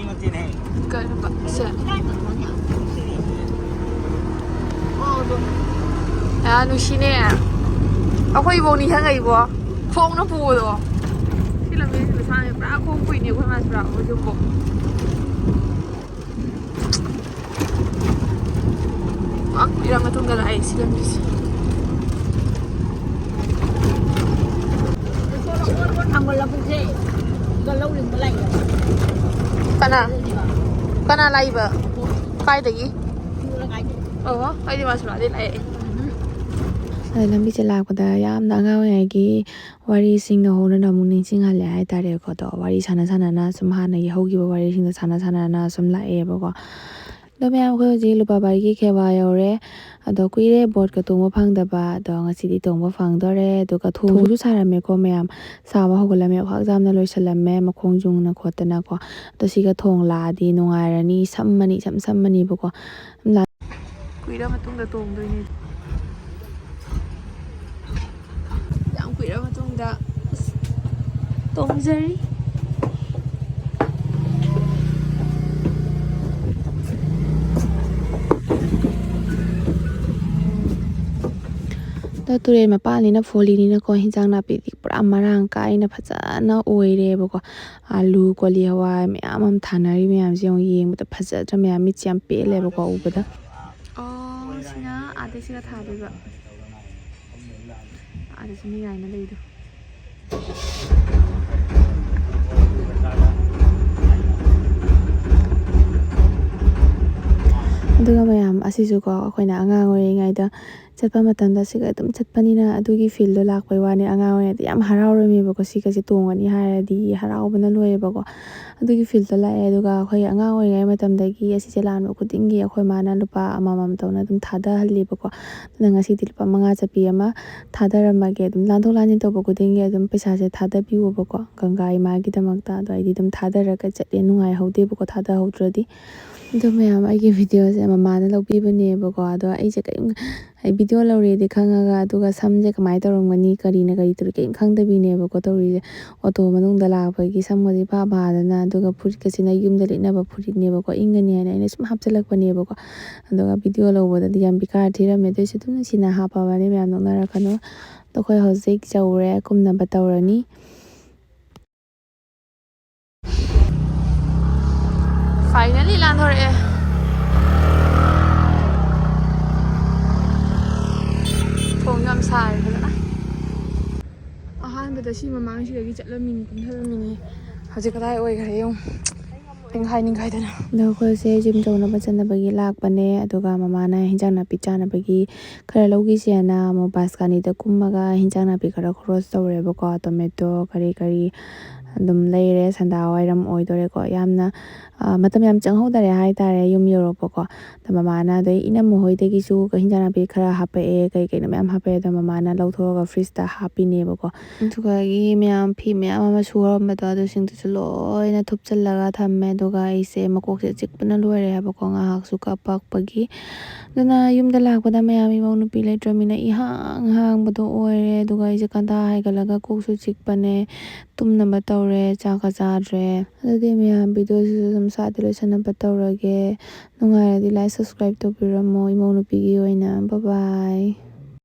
ꯀꯩꯅꯣ ꯁꯦ꯫ ꯑ, ꯅꯨꯡꯁꯤꯅꯦ꯫ ꯑꯩꯈꯣꯏ ꯏꯕꯣꯛ ꯅꯤꯡꯁꯤꯡꯉꯛꯏꯕꯣ꯫ ꯈꯣꯡꯅ ꯄꯨꯕꯗꯣ꯫ ꯁꯤ ꯂꯝꯕꯤꯁꯤꯗ ꯁꯥꯡꯉꯦ꯫ ꯄꯨꯔꯥ ꯈꯣꯡ ꯀꯨꯏꯅꯦ ꯑꯩꯈꯣꯏ ꯃꯥꯁꯄꯨꯔꯥ ꯍꯣꯏ ꯌꯨꯝꯕꯨꯛ꯫ ꯄꯥꯛ ꯀꯨꯏꯔ ꯃꯇꯨꯡꯗ ꯂꯥꯛꯑꯦ ꯁꯤ ꯂꯝꯕꯤꯁꯦ꯫ ꯊꯥꯡꯒꯣꯜ ꯂꯧꯕꯨꯛꯁꯦ ꯂꯧ ꯂꯤꯡꯕ ꯂꯥꯛꯏꯕ꯫ ꯀꯅꯥ? ꯀꯅꯥ ꯂꯥꯛꯏꯕ? ꯀꯥꯏꯗꯒꯤ? ꯑꯣ, ꯑꯩꯗꯤ ꯃꯥꯁꯄꯨꯔꯥꯗꯩ ꯂꯥꯛꯑꯦ꯫ ꯑꯗ ꯂꯝꯕꯤꯁꯦ ꯂꯥꯛꯄꯗ ꯌꯥꯝꯅ ꯑꯉꯥꯡ ꯑꯣꯏꯔꯤꯉꯩꯒꯤ ꯋꯥꯔꯤꯁꯤꯡꯅ ꯍꯧꯅꯅ ꯑꯃꯨꯛ ꯅꯤꯡꯁꯤꯡꯍꯜꯂꯦ ꯍꯥꯏꯇꯥꯔꯦꯀꯣ꯫ ꯑꯗꯣ ꯋꯥꯔꯤ ꯁꯥꯟꯅ ꯁꯥꯟꯅꯅ ꯁꯨꯝ ꯍꯥꯟꯅꯒꯤ ꯍꯧꯈꯤꯕ ꯋꯥꯔꯤꯁꯤꯡꯗꯣ ꯁꯥꯟꯅ ꯁꯥꯟꯅꯅ ꯁꯨꯝ ꯂꯥꯛꯑꯦꯕꯀꯣ꯫ ꯑꯗꯣ ꯃꯌꯥꯝ, ꯑꯩꯈꯣꯏ ꯍꯧꯖꯤꯛ ꯂꯨꯄꯥ ꯕꯥꯔꯤꯒꯤ ꯈꯦꯋꯥ ꯌꯧꯔꯦ꯫ ꯑꯗꯣ ꯀꯨꯏꯔꯦ ꯕꯣꯠꯀ ꯇꯣꯡꯕ ꯐꯪꯗꯕ꯫ ꯑꯗꯣ ꯉꯁꯤꯗꯤ ꯇꯣꯡꯕ ꯐꯪꯗꯣꯔꯦ꯫ ꯑꯗꯗꯨꯒ ꯊꯣꯡꯁꯨ ꯁꯥꯔꯝꯃꯦꯀꯣ ꯃꯌꯥꯝ꯫ ꯁꯥꯕ ꯍꯧꯒꯠꯂꯝꯃꯦ꯫ ꯑꯩꯈꯣꯏ ꯑꯦꯛꯖꯥꯝꯅ ꯂꯣꯏꯁꯤꯜꯂꯝꯃꯦ꯫ ꯃꯈꯣꯡ ꯌꯨꯡꯅ ꯈꯣꯠꯇꯅꯀꯣ꯫ ꯑꯗꯣ ꯁꯤꯒ ꯊꯣꯡ ꯂꯥꯛꯑꯗꯤ ꯅꯨꯡꯉꯥꯏꯔꯅꯤ꯫ ꯁꯝꯃꯅꯤ, ꯏꯁꯝ ꯁꯝꯃꯅꯤꯕꯀꯣ꯫ ꯀꯨꯏꯔ ꯃꯇꯨꯡꯗ ꯇꯣꯡꯗꯣꯏꯅꯦ꯫ ꯌꯥꯝ ꯀꯨꯏꯔ ꯃꯇꯨꯡꯗ ꯑꯁ ꯇꯣꯡꯖꯔꯤ꯫ ꯑꯗꯣ ꯇꯨꯔꯦꯜ ꯃꯄꯥꯟꯅꯤꯅ ꯐꯣꯜꯂꯤꯅꯤꯅꯀꯣ, ꯍꯤꯟꯖꯥꯡ ꯅꯥꯄꯤꯗꯤ ꯄꯨꯔꯥ ꯃꯔꯥꯡ ꯀꯥꯏꯅ ꯐꯖꯅ ꯑꯣꯏꯔꯦꯕꯀꯣ꯫ ꯑꯥꯂꯨ, ꯀꯣꯂꯤ ꯍꯋꯥꯏ ꯃꯌꯥꯝ ꯑꯃ ꯊꯥꯅꯔꯤ ꯃꯌꯥꯝꯁꯦ ꯌꯦꯡꯉꯣ, ꯌꯦꯡꯕꯗ ꯐꯖꯗ꯭ꯔꯥ ꯃꯌꯥꯝ? ꯃꯤꯠꯁꯦ ꯌꯥꯝ ꯄꯦꯜꯂꯦꯕꯀꯣ ꯎꯕꯗ꯫ ꯑꯣ, ꯁꯤꯅ ꯑꯥꯗꯩ ꯁꯤꯒ ꯊꯥꯗꯣꯏꯕ꯫ ꯑꯥꯗꯁꯨ ꯃꯤ ꯉꯥꯏꯅ ꯂꯩꯗꯣ꯫ ꯑꯗꯨꯒ ꯃꯌꯥꯝ ꯑꯁꯤꯁꯨꯀꯣ, ꯑꯩꯈꯣꯏꯅ ꯑꯉꯥꯡ ꯑꯣꯏꯔꯤꯉꯩꯗ ꯆꯠꯄ ꯃꯇꯝꯗ ꯁꯤꯒ ꯑꯗꯨꯝ ꯆꯠꯄꯅꯤꯅ ꯑꯗꯨꯒꯤ ꯐꯤꯜꯗꯣ ꯂꯥꯛꯄꯩ ꯋꯥꯅꯤ꯫ ꯑꯉꯥꯡ ꯑꯣꯏꯔꯤꯉꯩꯗ ꯌꯥꯝ ꯍꯔꯥꯎꯔꯝꯃꯦꯕꯀꯣ, ꯁꯤꯒꯁꯦ ꯇꯣꯡꯉꯅꯤ ꯍꯥꯏꯔꯗꯤ ꯍꯔꯥꯎꯕꯅ ꯂꯣꯏꯔꯦꯕꯀꯣ꯫ ꯑꯗꯨꯒꯤ ꯐꯤꯜꯗꯣ ꯂꯥꯛꯑꯦ꯫ ꯑꯗꯨꯒ ꯑꯩꯈꯣꯏ ꯑꯉꯥꯡ ꯑꯣꯏꯔꯤꯉꯩ ꯃꯇꯝꯗꯒꯤ ꯑꯁꯤꯁꯦ ꯂꯥꯟꯕ ꯈꯨꯗꯤꯡꯒꯤ ꯑꯩꯈꯣꯏ ꯃꯥꯅ ꯂꯨꯄꯥ ꯑꯃꯃꯝ ꯇꯧꯅ ꯑꯗꯨꯝ ꯊꯥꯗꯍꯜꯂꯦꯕꯀꯣ꯫ ꯑꯗꯨꯅ ꯉꯁꯤꯗꯤ ꯂꯨꯄꯥ ꯃꯉꯥ ꯆꯠꯄꯤ ꯑꯃ ꯊꯥꯗꯔꯝꯃꯒꯦ꯫ ꯑꯗꯨꯝ ꯂꯥꯟꯊꯣꯛ ꯂꯥꯟꯁꯤꯟ ꯇꯧꯕ ꯈꯨꯗꯤꯡꯒꯤ ꯑꯗꯨꯝ ꯄꯩꯁꯥꯁꯦ ꯊꯥꯗꯕꯤꯌꯣꯕꯀꯣ, ꯒꯪꯒꯥ ꯏꯃꯥꯒꯤꯗꯃꯛꯇ꯫ ꯑꯗꯣ ꯑꯩꯗꯤ ꯑꯗꯨꯝ ꯊꯥꯗꯔꯒ ꯆꯠꯂꯦ, ꯅꯨꯡꯉꯥꯏꯍꯧꯗꯦꯕꯀꯣ ꯊꯥꯗꯍꯧꯗ꯭ꯔꯗꯤ꯫ ꯑꯗꯣ ꯃꯌꯥꯝ, ꯑꯩꯒꯤ ꯚꯤꯗꯤꯑꯣꯁꯦ ꯃꯃꯥꯅ ꯂꯧꯕꯤꯕꯅꯦꯕꯀꯣ꯫ ꯑꯗꯣ ꯑꯩꯁꯦ ꯀꯔꯤꯝ, ꯑꯩ ꯚꯤꯗꯤꯑꯣ ꯂꯧꯔꯦꯗꯤ ꯈꯪꯉꯒ, ꯑꯗꯨꯒ ꯁꯝꯁꯦ ꯀꯃꯥꯏꯅ ꯇꯧꯔꯝꯒꯅꯤ, ꯀꯔꯤꯅ ꯀꯔꯤ ꯇꯧꯔꯤ, ꯀꯔꯤꯝ ꯈꯪꯗꯕꯤꯅꯦꯕꯀꯣ ꯇꯧꯔꯤꯁꯦ꯫ ꯑꯣꯇꯣ ꯃꯅꯨꯡꯗ ꯂꯥꯛꯄꯒꯤ ꯁꯝꯒꯁꯦ ꯏꯐꯥ ꯐꯥꯗꯅ, ꯑꯗꯨꯒ ꯐꯨꯔꯤꯠꯀꯁꯤꯅ ꯌꯨꯝꯗ ꯂꯤꯠꯅꯕ ꯐꯨꯔꯤꯠꯅꯦꯕꯀꯣ, ꯏꯪꯒꯅꯤ ꯍꯥꯏꯅ ꯑꯩꯅ ꯁꯨꯝ ꯍꯥꯞꯆꯤꯜꯂꯛꯄꯅꯦꯕꯀꯣ꯫ ꯑꯗꯨꯒ ꯚꯤꯗꯤꯑꯣ ꯂꯧꯕꯗꯗꯤ ꯌꯥꯝ ꯕꯤꯀꯥꯔ ꯊꯤꯔꯝꯃꯦ꯫ ꯑꯗꯨꯏꯁꯨ ꯑꯗꯨꯝ ꯅꯨꯡꯁꯤꯅ ꯍꯥꯞꯄꯕꯅꯦ ꯃꯌꯥꯝ, ꯅꯣꯛꯅꯔꯛꯀꯅꯨ꯫ ꯑꯗꯣ ꯑꯩꯈꯣꯏ ꯍꯧꯖꯤꯛ ꯌꯧꯔꯦ, ꯀꯨꯝꯅꯕ ꯇꯧꯔꯅꯤ꯫ ꯐꯥꯏꯅꯦꯜꯂꯤ ꯂꯥꯟꯊꯣꯔꯛꯑꯦ꯫ ꯊꯣꯡ ꯌꯥꯝ ꯁꯥꯔꯦ ꯐꯖꯅ꯫ ꯑꯍꯥꯟꯕꯗ ꯁꯤ ꯃꯃꯥꯡꯁꯤꯗꯒꯤ ꯆꯠꯂꯝꯃꯤꯅꯤ, ꯀꯨꯝꯊꯔꯝꯃꯤꯅꯤ꯫ ꯍꯧꯖꯤꯛ ꯀꯗꯥꯏ ꯑꯣꯏꯈ꯭ꯔꯦ ꯌꯦꯡꯉꯨ꯫ ꯍꯥꯏꯅꯤꯡꯈꯥꯏꯗꯅ꯫ ꯑꯗꯣ ꯑꯩꯈꯣꯏꯁꯦ ꯖꯤꯝ ꯇꯧꯅꯕ ꯆꯠꯅꯕꯒꯤ ꯂꯥꯛꯄꯅꯦ꯫ ꯑꯗꯨꯒ ꯃꯃꯥꯅ ꯍꯤꯟꯖꯥꯡ ꯅꯥꯄꯤ ꯆꯥꯅꯕꯒꯤ ꯈꯔ ꯂꯧꯈꯤꯁꯦꯅ ꯑꯃꯨꯛ ꯕꯥꯁꯀꯥꯅꯤꯗ ꯀꯨꯝꯃꯒ ꯍꯤꯟꯖꯥꯡ ꯅꯥꯄꯤ ꯈꯔ ꯈꯣꯔꯣꯁ ꯇꯧꯔꯦꯕꯀꯣ꯫ ꯇꯣꯃꯦꯇꯣ ꯀꯔꯤ ꯀꯔꯤ ꯑꯗꯨꯝ ꯂꯩꯔꯦ꯫ ꯁꯟꯗꯥ ꯋꯥꯏꯔꯝ ꯑꯣꯏꯗꯣꯔꯦꯀꯣ꯫ ꯌꯥꯝꯅ, ꯑ, ꯃꯇꯝ ꯌꯥꯝ ꯆꯪꯍꯧꯗꯔꯦ ꯍꯥꯏꯇꯥꯔꯦ ꯌꯨꯝ ꯌꯧꯔꯛꯄꯀꯣ꯫ ꯑꯗ ꯃꯃꯥꯅ ꯑꯗꯩ ꯏꯅꯝꯃ ꯍꯣꯏꯗꯒꯤꯁꯨ ꯍꯤꯟꯖꯥꯡ ꯅꯥꯄꯤ ꯈꯔ ꯍꯥꯞꯄꯛꯑꯦ, ꯀꯩ ꯀꯩꯅꯣ ꯃꯌꯥꯝ ꯍꯥꯞꯄꯛꯑꯦ꯫ ꯑꯗꯣ ꯃꯃꯥꯅ ꯂꯧꯊꯣꯛꯑꯒ ꯐ꯭ꯔꯤꯖꯇ ꯍꯥꯞꯄꯤꯅꯦꯕꯀꯣ꯫ ꯑꯗꯨꯒꯤ ꯃꯌꯥꯝ ꯐꯤ ꯃꯌꯥꯝ ꯑꯃ ꯁꯨꯍꯧꯔꯝꯕꯗꯣ ꯑꯗꯨꯁꯤꯡꯗꯨꯁꯨ ꯂꯣꯏꯅ ꯊꯨꯞꯆꯜꯂꯒ ꯊꯝꯃꯦ꯫ ꯑꯗꯨꯒ ꯑꯩꯁꯦ ꯃꯀꯣꯛꯁꯦ ꯆꯤꯛꯄꯅ ꯂꯣꯏꯔꯦ ꯍꯥꯏꯕꯀꯣ ꯉꯥꯏꯍꯥꯛꯁꯨ ꯀꯞꯄꯛꯄꯒꯤ꯫ ꯑꯗꯨꯅ ꯌꯨꯝꯗ ꯂꯥꯛꯄꯗ ꯃꯌꯥꯝ ꯏꯃꯧ ꯅꯨꯄꯤ ꯂꯩꯇ꯭ꯔꯃꯤꯅ ꯏꯍꯥꯡ ꯍꯥꯡꯕꯗꯣ ꯑꯣꯏꯔꯦ꯫ ꯑꯗꯨꯒ ꯑꯩꯁꯦ ꯀꯟꯗꯥ ꯍꯥꯏꯒꯠꯂꯒ ꯀꯣꯛꯁꯨ ꯆꯤꯛꯄꯅꯦ꯫ ꯇꯨꯝꯅꯕ ꯇꯧꯔꯦ, ꯆꯥꯛꯀ ꯆꯥꯗ꯭ꯔꯦ꯫ ꯑꯗꯨꯗꯤ ꯃꯌꯥꯝ ꯚꯤꯗꯤꯑꯣꯁꯤꯁꯨ ꯑꯗꯨꯝ ꯁ꯭ꯋꯥꯏꯗ ꯂꯣꯏꯁꯟꯅꯕ ꯇꯧꯔꯒꯦ꯫ ꯅꯨꯡꯉꯥꯏꯔꯗꯤ like, subscribe ꯇꯧꯕꯤꯔꯝꯃꯣ ꯏꯃꯧ ꯅꯨꯄꯤꯒꯤ ꯑꯣꯏꯅ꯫ Bye bye꯫